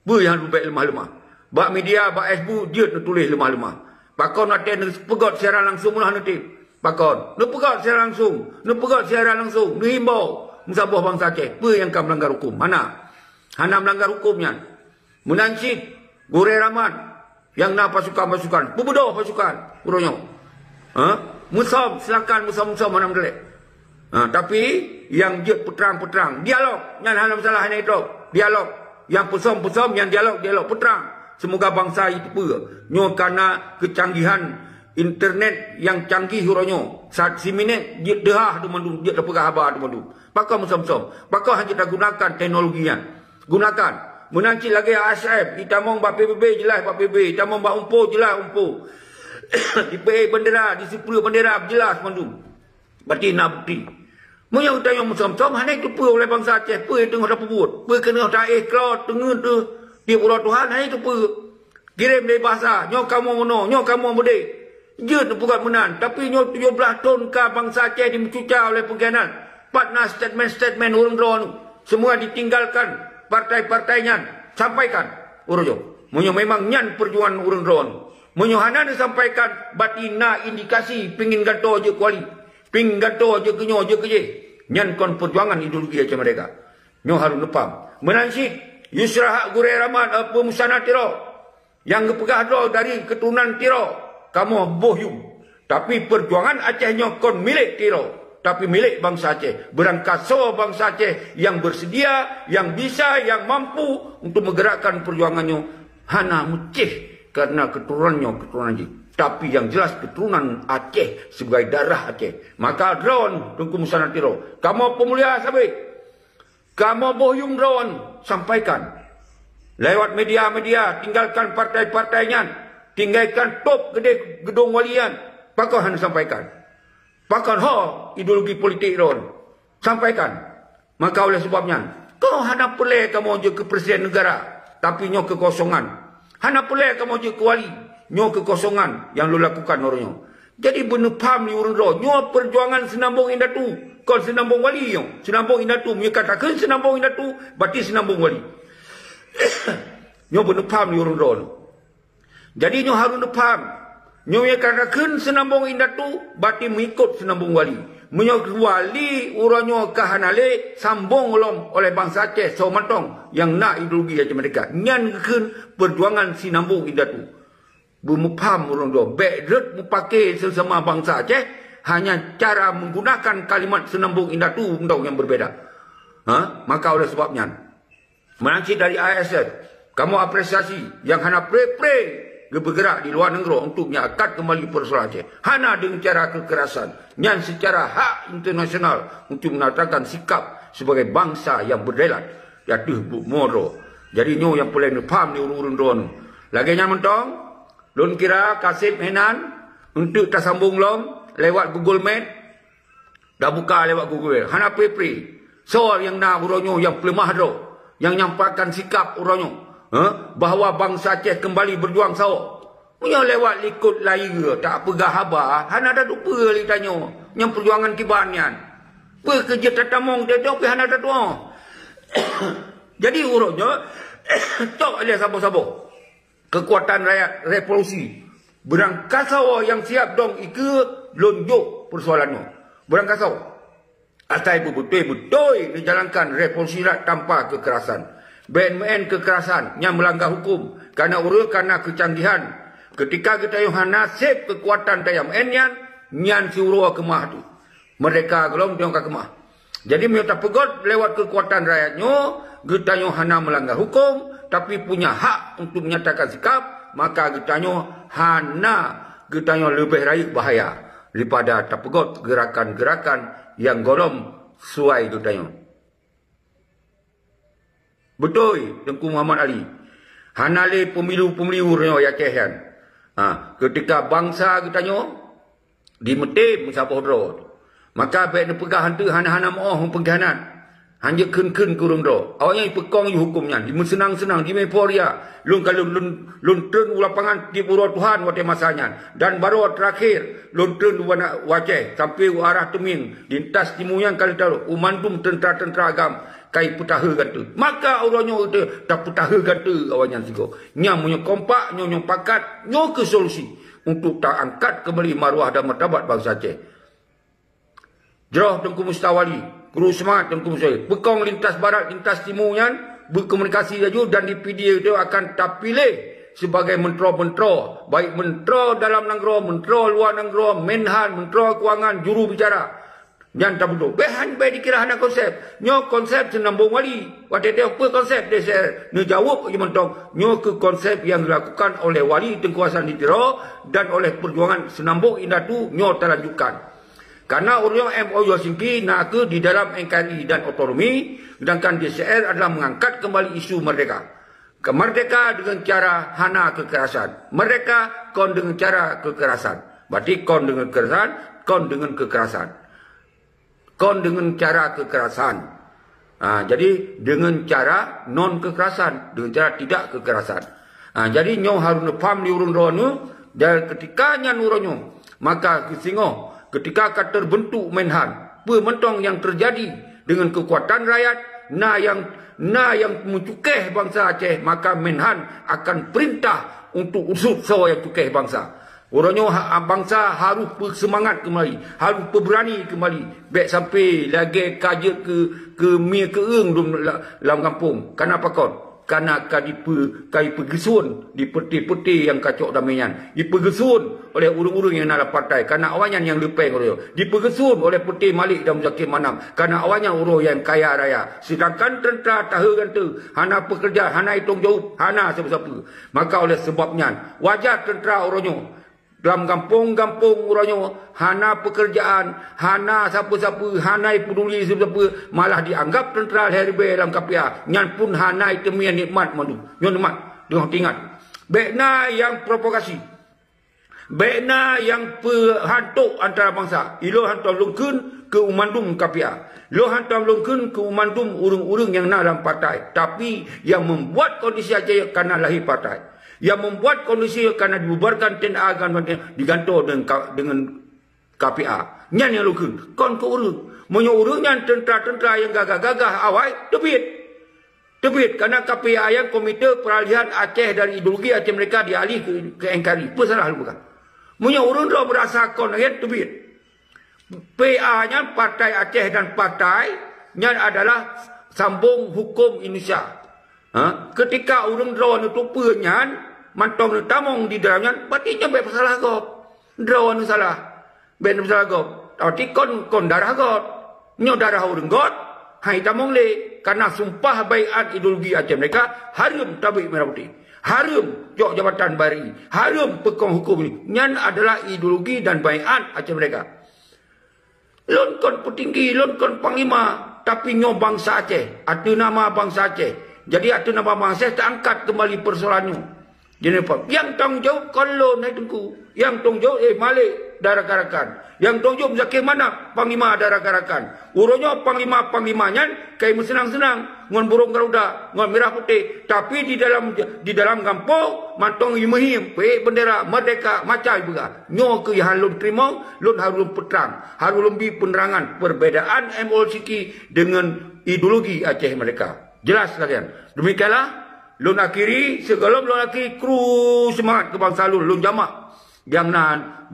Peue nyang leubeh leumah-leumah? Bak media, bak Facebook, jeuet neutuléh leumah-leumah. Pakon watée neupeugét siaran langsung meulah neutem? Pakon? Neupeugét siaran langsung, neupeugét siaran langsung, neuhimbau meusaboh bansa Aceh. Peue nyang ka meulanggar huköm? Hana. Hana meulanggar huköm nyan. Meunan cit, gurée ramat nyang na pasukan-pasukan, peubeudôh pasukan uroe nyoe. Ha? Meusom, silakan meusom-meusom hana meudalek. Ha, tapi nyang jeuet peutrang-peutrang, dialog, nyan hana masalah, hana idrop. Dialog, nyang peusom-peusom, nyang dialog, dialog peutrang. Semoga bansa jiteupeue nyoe kana keucanggihan internet nyang canggih uroe nyoe. Sat siminét jeuet deuhah teumandum, jeuet tapeugah haba teumandum. Pakon meusom-som? Pakon hana tagunakan teknologi nyan? Gunakan. Meunan cit lagée A S F, itamong bak P B B jeulaih bak P B B, itamong bak Unpo jeulaih Unpo. Dipeuék bendera, disipeu bendera jeulaih mandum. Berarti na bukti. Meunyoe geutanyoe meusom-som, hana jiteupeue oleh bansa Aceh peue nyang teungoh tapeubuet, peue keuneuk taéh keudroe teungeut teuh tieb uroe Tuhan, hana jiteupeue. Kirém lé bahasa, nyoe kamoe meunoe, nyoe kamoe meudeh. Jeuet neupeugah meunan, tapi nyoe tujoh blaih thon ka bansa Aceh dimeucuca oleh pengkhianat. Pat na statement-statement ureuëng droeneuh, semua ditinggalkan partai-partai nyan. Sampaikan uroe nyoe. Meunyoe memang nyan perjuangan ureuëng droeneuh. Meunyoe hana neusampaikan, berarti na indikasi pingin gantoe jeuet keu wali. Pingin gantoe jeuet keu nyoe, jeuet keu jéh. Nyan kon perjuangan ideologi Aceh Merdeka. Nyoe harôh neupaham. Meunan cit, Yusra hak gurée ramat, eh, peumusanna Tiro. Nyang geupeugah droe dari keuturonan Tiro, kamoe boh yum. Tapi perjuangan Aceh nyoe kon milék Tiro. tapi milék bansa Aceh. Beurangkasoe bansa Aceh nyang beuseudia, nyang bisa, nyang mampu untuk meugerakkan peujuangan nyoe hana meucéh kareuna keuturonan nyoe keuturonan jih, tapi nyang jeulaih keuturonan Aceh sibagai darah Aceh. Maka droeneuh, Teungku Musa Natiro, kamoe peumulia sabé, kamoe boh yuem droeneuh, sampaikan lewat media-media, tinggalkan partai-partai nyan, tinggalkan top geude geudong wali nyan. Pakon hana sampaikan? Pakon ho ideologi politik droeneuh? Sampaikan. Maka oleh sebab nyan, kon hana peureulée kamoe jeuet keu presiden neugara, tapi nyoe keukosongan. Hana peureulée kamoe jeuet keu wali, nyoe keukosongan nyang lôn lakukan uroe nyoe. Jadi, beuneupham lé ureuëng droe, nyoe peujuangan Seunambong Indatu, kon Seunambong Wali nyoe. Seunambong Indatu, meunyoe ka takheun Seunambong Indatu, berarti Seunambong Wali. Nyoe beuneupham lé ureuëng droe. Jadi, nyoe harôh neupham. Nyoe nyang ka takheun Seunambong Indatu, berarti meuikot Seunambong Wali. Meunyoe wali uroe nyoe ka hana lé, sambong lom oleh bansa Aceh soe mantong nyang na ideologi Aceh Merdeka. Nyan geukheun peujuangan Seunambong Indatu. Beumeupham ureuëng droe, bék rhot meupaké seusama bansa Aceh hanya cara menggunakan kalimat Seunambong Indatu mantong nyang berbeda. Ha? Maka oleh sebab nyan, meunan cit dari I S N, kamoe apresiasi nyang hana pré-pré geubeugerak di luwa nanggroe untuk meuangkat keumbali peusoalan Aceh. Hana deungon cara keukerasan, nyan seucara hak internasional untuk menyatakan sikap sibagai bansa nyang beudelat di ateueh bumoe droe. Jadi, nyoe nyang peureulée neupham lé ureuëng-ureuëng droeneuh. Lagée nyan mantong, lôn kira ka seb hinan untuk tasambong lom lewat Google Meet. Tabuka lewat Google, hana pré-pré. Soe nyang na uroe nyoe nyang peuleumah droe, nyang nyampaikan sikap uroe nyoe, eh, bahwa bansa Aceh keumbali beujuang sawoe? Meunyoe lewat likot layie tapeugah haba, hana tateupeue lé tanyoe nyang peujuangan kiban nyan. Peue keu jeuet tatamong teuh pih hana tatuoh. Jadi, uroe nyoe, cok lé saboh-saboh keukuatan rakyat revolusi. Beurangkasoe nyang siab dong ikeue lôn jok peusoalan nyoe. Beurangkasoe. Asai beubeutôi-beutôi neujalankan revolusi rakyat tanpa keukerasan. Bék meu'en keukerasan nyang meulangga huköm, kareuna ureuëng ka na keucanggihan. Keutika geutanyoe hana seb keukuatan tajak meu'en nyan, nyan siuroe keumah teuh. Merdeka gohlom tanyoe ka keumah. Jadi, meunyoe tapeugot lewat keukuatan rakyat nyoe, geutanyoe hana meulangga huköm, tapi punya hak untuk menyatakan sikap, maka geutanyoe hana, geutanyoe leubeh rayeuk bahaya daripada tapeugot geurakan-geurakan nyang gohlom suai geutanyoe. Beutôi, Teungku Muhammad Ali. Hana lé peumilu-peumilu nyoe di Aceh nyan. Ha, keutika bansa geutanyoe dimeutem meusaboh droe, maka bék neupeugah hanteuk hana-hana meu'oh peungkhianat. Hanjeuet kheun-kheun keu ureuëng droe. Awaknyan jipeukong ju huköm nyan, jimeuseunang-seunang, jimeueuforia. Lôn ka lôn, lôn, lôn treun u lapangan tieb uroe Tuhan watée masa nyan. Dan baroe teurakhé lôn treun u Banda Aceh sampoe u arah Teumieng, lintas timu nyan ka lheueh taroh u mandum teuntra-teuntra agam. Ka jipeutahe gata. Maka uroe nyoe teuh tapeutahe gata awaknyan sigoe. Nyan meunyoe kompak, nyoe nyoe pakat, nyoe keuh solusi untuk taangkat keumbali maruah dan martabat bansa Aceh. Jroh Teungku Mustafa Wali, Guru Semangat Teungku Mustafa Wali, peukong lintas barat, lintas timu nyan, beukomunikasi laju dan di P D A itu akan tapiléh sebagai mentro-mentro, baik mentro dalam nanggroe, mentro luwa nanggroe, menhan, mentro keuangan, juru bicara. Nyan tabeudôh. Bék han, bék dikira hana konsep. Nyoe konsep Seunambong Wali. Watée teuh peue konsep D C R? Neujaweueb laju mantong, nyoe keuh konsep nyang dilakukan oleh Wali Teungku Hasan di Tiro dan oleh peujuangan Seunambong Indatu nyoe talanjutkan. Karena ureuëng M O U Helsinki na keuh di dalam N K R I dan otonomi, sedangkan D C R adalah mengangkat kembali isu merdeka. Ke merdeka dengan cara hana kekerasan. Merdeka kon dengan cara kekerasan. Berarti kon dengan kekerasan, kon dengan kekerasan. Kon dengan cara kekerasan. Ha, jadi, dengan cara non kekerasan, dengan cara tidak kekerasan. Ha, jadi, nyoe harôh neupaham lé ureuëng droeneuh, dan keutika nyan uroe nyoe, maka keusingoh, keutika ka teubeuntuk Menhan, peue mantong nyang teujadi dengan keukuatan rakyat, na nyang, na nyang meucukéh bansa Aceh, maka Menhan akan peurintah untuk usut soe nyang cukéh bansa. Uroe nyoe ha-, bansa harôh peuseumangat keumbali, harôh peubeurani keumbali. Bék sampoe lagée ka jeuet keu, keu mie keueung dum la-, lam gampông. Kana pakon? Kana ka dipe-, ka jipeugeusuen di peuté-peuté nyang kacok damé nyan. Jipeugeusuen oleh ureuëng-ureuëng nyang na lam partai. Kana awaknyan nyang leupeng uroe nyoe. Jipeugeusuen oleh Peuté Malik dan Muzakir Manaf. Kana awaknyan uroe nyang kaya raya. Seudangkan teuntra tahe gante, hana peukeureuja, hana itong jaweueb, hana sapeue-sapeue. Maka oleh seubab nyan, wajar teuntra uroe nyoe lam gampông-gampông uroe nyoe hana peukeurjaan, hana sapeue-sapeue, hana ipeuduli sapeue-sapeue, malah jianggab teuntra lhée ribée lam K P A, nyan pun hana iteumé nikmat mandum. Nyoe nikmat, deungoe teuingat. Bék na nyang provokasi. Bék na nyang peuhantok antara bansa. Ilôn hantom lôn kheun keu mandum K P A. Lôn hantom lôn kheun keu mandum ureuëng-ureuëng nyang na lam partai. Tapi nyang membuat kondisi Aceh kana lahé partai. Nyang membuat kondisi kana dibubarkan T N A, digantoe deungon ka-, deungon K P A. Nyan nyang lôn kheun, kon keu ureuëng. Meunyoe ureuëng nyan teuntra-teuntra nyang gagah-gagah awai, teubiet. Teubiet, karena K P A nyan Komite Peralihan Aceh dari Ideologi Aceh Merdeka dialih ke, ke N K R I. Peue salah lôn peugah? Meunyoe ureuëng droe meurasa kon lagée nyan, teubiet. P A nyan Partai Aceh dan Partai nyan adalah sambong hukum Indonesia. Ha? Ketika ureuëng droe neutupeue nyan, mantong neutamong di dalam nyan, berarti nyan bék peusalah gob. Droe neusalah. Bék neusalah gob. Berarti kon, kon darah gob. Nyoe darah ureuëng göt, hai tamong lé. Karena sumpah baiat ideologi Aceh Merdeka, hareuem tabik merah putih. Hareuem jok jabatan bari. Hareuem peukong hukum ini. Nyan adalah ideologi dan baiat Aceh Merdeka. Lôn kon peutinggi, lôn kon panglima, tapi nyoe bansa Aceh, ateueh nama bansa Aceh. Jadi ateueh nama bansa Aceh teuangkat keumbali peusoalan nyoe. Jadi apa? Nyang tanggung jaweueb kon lôn, hai Teungku. Nyang tanggung jaweueb, eh, Malik dan rakan-rakan. Nyang tanggung jaweueb Muzakir Manaf, panglima dan rakan-rakan. Uroe nyoe panglima-panglima nyan kai meuseunang-seunang ngon burông garuda, ngon mirah putéh. Tapi di dalam, di dalam gampông mantong imeuhiem, peuék bendera merdeka, macam ipeugah. Nyoe keuh nyang han lôn teurimong, lôn harôh lôn peutrang, harôh lôn bi peunerangan perbedaan M O L C K deungon ideologi Aceh Merdeka. Jelas lagée nyan. Demikianlah, lôn akhiri, sigohlom lôn akhiri, kru seumangat keu bansa lôn, lôn jamak nyang na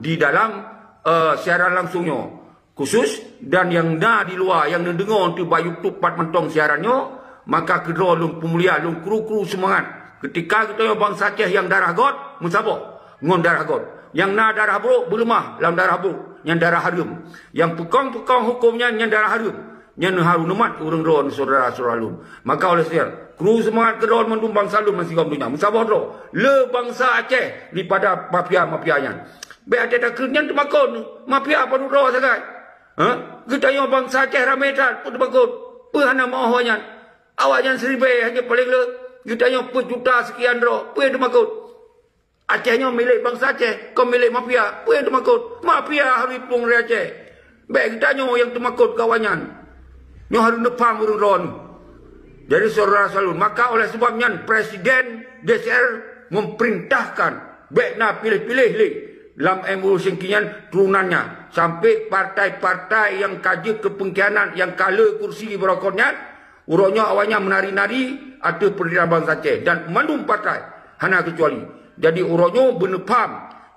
di dalam, eh, siaran langsung nyoe. Khusus dan nyang na di luwa nyang neudeungoe teuh bak YouTube pat mantong siaran nyoe, maka keudroe lôn peumulia, lôn kru-kru seumangat. Keutika geutanyoe bansa Aceh nyang darah göt, meusaboh ngon darah göt. Nyang na darah brok, beuleumah lam darah brok, nyan darah hareuem. Nyang peukong-peukong huköm nyan, nyan darah hareuem. Nyan harôh neumat ureuëng droe syedara-syedara lôn. Maka oleh sebab nyan, kru seumangat keudroe mandum bansa lôn meusigom donya. Meusaboh droe, le bansa Aceh daripada mafia-mafia nyan. Bék até takheun nyan teumakot. Mafia padub droe sagai. Ha? Geutanyoe bansa Aceh ramé that, peue teumakot? Peue hana meuoh awaknyan? Awaknyan siribée hanya paleng le. Geutanyoe peuet juta seukian droe, peue nyang teumakot? Aceh nyoe milék bansa Aceh, kon milék mafia. Peue nyang teumakot? Mafia harôh iplueng raya Aceh. Bék geutanyoe nyang teumakot keu awaknyan. Nyoe harôh neupaham ureuëng droe. Jadi syedara saleuem, maka oleh sebab nyan Presiden D C R memerintahkan bék na piléh-piléh lé lam M O L C K nyan turunannya, sampai partai-partai nyang ka jeuet keu pengkhianat nyang ka le kursi barokon nyan, uroe nyoe awaknyan meunari-nari ateueh peurintah bansa Aceh dan mandum partai hana keucuali. Jadi uroe nyoe beuneupham,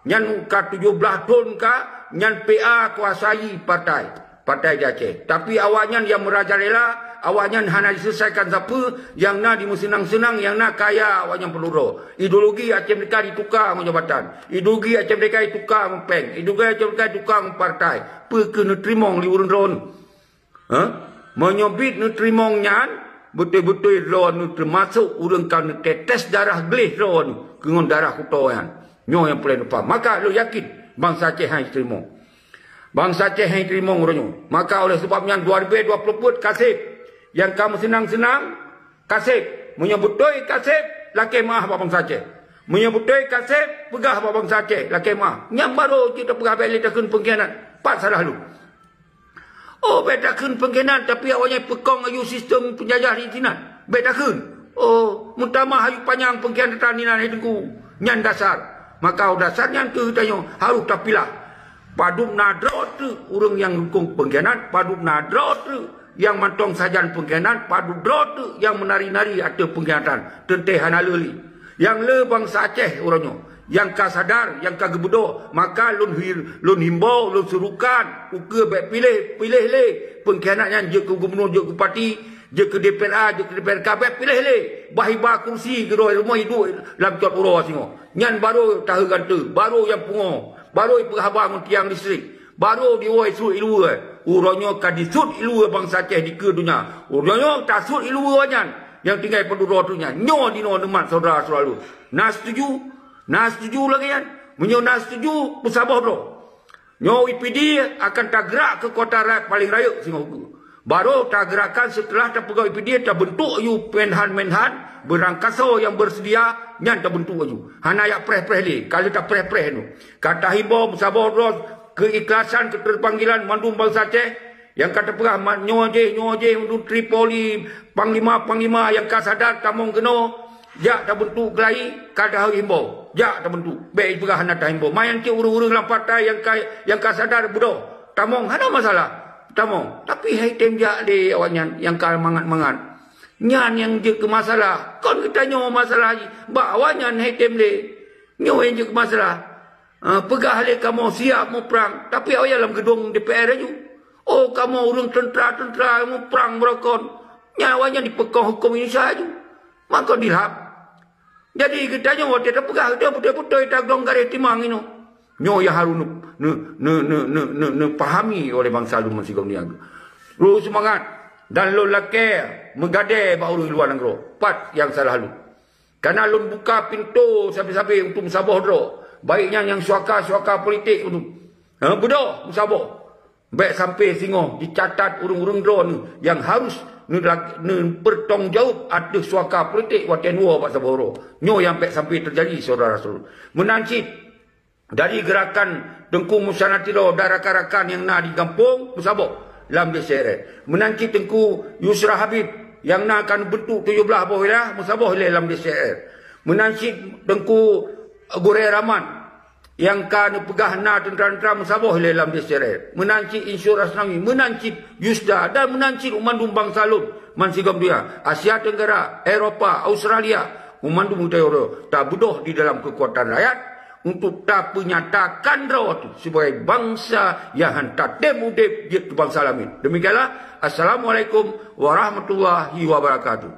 nyan ka tujoh blaih thon ka nyan P A kuasai partai. Partai di Aceh. Tapi awaknyan nyang meurajalela, awaknyan hana jiseulesaikan sapeue, nyang na jimeuseunang-seunang, nyang na kaya awaknyan peuleuroe. Ideologi Aceh Merdeka jituka ngon jabatan. Ideologi Aceh Merdeka jituka ngon péng. Ideologi Aceh Merdeka jituka ngon partai. Peue keuh neuteurimong lé ureuëng droeneuh? Ha? Meunyoe bit neuteurimong nyan, beutôi-beutôi droeneuh teumasok ureuëng ka neutetes darah gleh droeneuh keu ngon darah kuto nyan. Nyoe nyang peureulée neupaham. Maka lôn yakin bansa Aceh hana jiteurimong. Bansa Aceh hana jiteurimong uroe nyoe. Maka oleh sebab nyan dua ribu dua puluh peuet kaseb nyang ka meuseunang-seunang, kaseb. Meunyoe beutôi kaseb, lakée meuah bak bansa Aceh. Meunyoe beutôi kaseb, peugah bak bansa Aceh, lakée meuah. Nyan barô jeuet tapeugah bék lé takheun pengkhianat. Pat salah lôn? Oh, bék takheun pengkhianat, tapi awaknyan peukong aju sistem penjajah di sinan. Bék takheun. Oh, meutamah aju panyang pengkhianatan inan hai Teungku. Nyan dasar. Maka dasar nyan keuh tanyoe harôh tapilah. Padub na droe teuk ureuëng nyang dukong pengkhianat, padub na droe teuk nyang mantong sajan pengkhianat, padub droe teuk nyang meunari-nari ateueh pengkhianatan. Teuntée hana lé lé. Nyang le bansa Aceh uroe nyoe, nyang ka sadar, nyang ka geubeudôh, maka lôn hi-, lôn himbau, lôn seurukan, ukeue bék piléh, piléh lé pengkhianat nyan jeuet keu gubunur, jeuet keu bupati, Jeuet keu D P R A, jeuet keu D P R K, bèk piléh lé. Bah iba kursi keudroe rumoh iduek lam cot uroe singoh. Nyan barô tahe gante, barô nyang pungo, barô ipeugah haba ngon tiang listrik, barô diwoe sut iluweue. Uroe nyoe ka disut iluweue bansa Aceh dikeue donya. Uroe nyoe tasut iluweue awaknyan nyang tinggai padum droe donya. Nyoe dinoe neumat syedara-syedara lôn. Na setuju? Na setuju lagèe nyan? Meunyoe na setuju, peusaboh droe. Nyoe I P D akan tagrak keukuatan rakyat paleng rayeuk singoh ukeue. Barô tagrakkan seuteulah tapeugah I P D, tabeuntuk aju menhan-menhan, beurangkasoe nyang beuseudia, nyan tabeuntuk aju. Hana jak preh-preh lé, ka lheueh tapreh-preh nyoe. Ka tahimbô meusaboh droe keuikhlasan, keuteupanggilan mandum bansa Aceh, nyang ka tapeugah ma-, nyoe jih, nyoe jih, mandum Tripoli, panglima-panglima nyang ka sadar tamong keunoe, jak tabeuntuk keulayi, ka tahimbô, jak tabeuntuk. Bèk ipeugah hana tahimbô. Manyang cit ureueng-ureueng lam partai nyang ka, nyang ka sadar beudôh, tamong hana masalah. Tamong. Tapi han item jak lé awaknyan nyang ka mangat-mangat. Nyan nyang jeuet keu masalah. Kon geutanyoe masalah jih. Bak awaknyan han item lé. Nyoe nyang jeuet keu masalah. Ah, peugah lé kamoe siap muprang, tapi awaknyan lam geudong D P R aju. Oh, kamoe ureueng teuntra-teuntra muprang beurokon. Nyan awaknyan dipeukong hukôm Indonesia aju. Maka dilham. Jadi geutanyoe watèe tapeugah, geutanyoe beutôi-beutôi taglong garéh timang inoe. Nyoe nyang harôh neu-, neu-, neupahami oleh bansa lôn bansigom nyan. Lôn seumangat dan lôn lakèe meugadèe bak ureueng luwa nanggroe. Pat nyang salah lôn? Kana lôn buka pintoe sabe-sabe untuk meusaboh droe, baik nyan nyang suaka-suaka politik untuk, ha, beudôh meusaboh. Bèk sampai singoh jicatat ureueng-ureueng droeneuh nyang harôh neulag-, neupeurtanggung jaweueb ateueh suaka politik watèe neuwoe bak saboh droe. Nyoe nyang bèk sampai teujadi, syedara-syedara. Meunan cit, dari geurakan Teungku Musa Natiro dan rakan-rakan nyang na di gampông, meusaboh lam D C R R. Meunan cit Teungku Yusra Habib nyang na ka neubeuntuk tujoh blaih boh wilayah, meusaboh ilèe lam D C R R. Meunan cit Teungku Gurèe Rahman nyang ka neupeugah na teuntra-teuntra, meusaboh ilèe lam D C R R. Meunan cit Insur Asnawi, meunan cit Yusda, dan meunan cit mandum bansa lôn bansigom donya, Asia Tenggara, Eropa, Australia, mandum geutanyoe tabeudôh di dalam keukuatan rakyat untuk tapeunyatakan droe teuh sibagai bansa nyang han tatem udép jeuet keu bansa laén. Demikianlah. Assalamualaikum warahmatullahi wabarakatuh.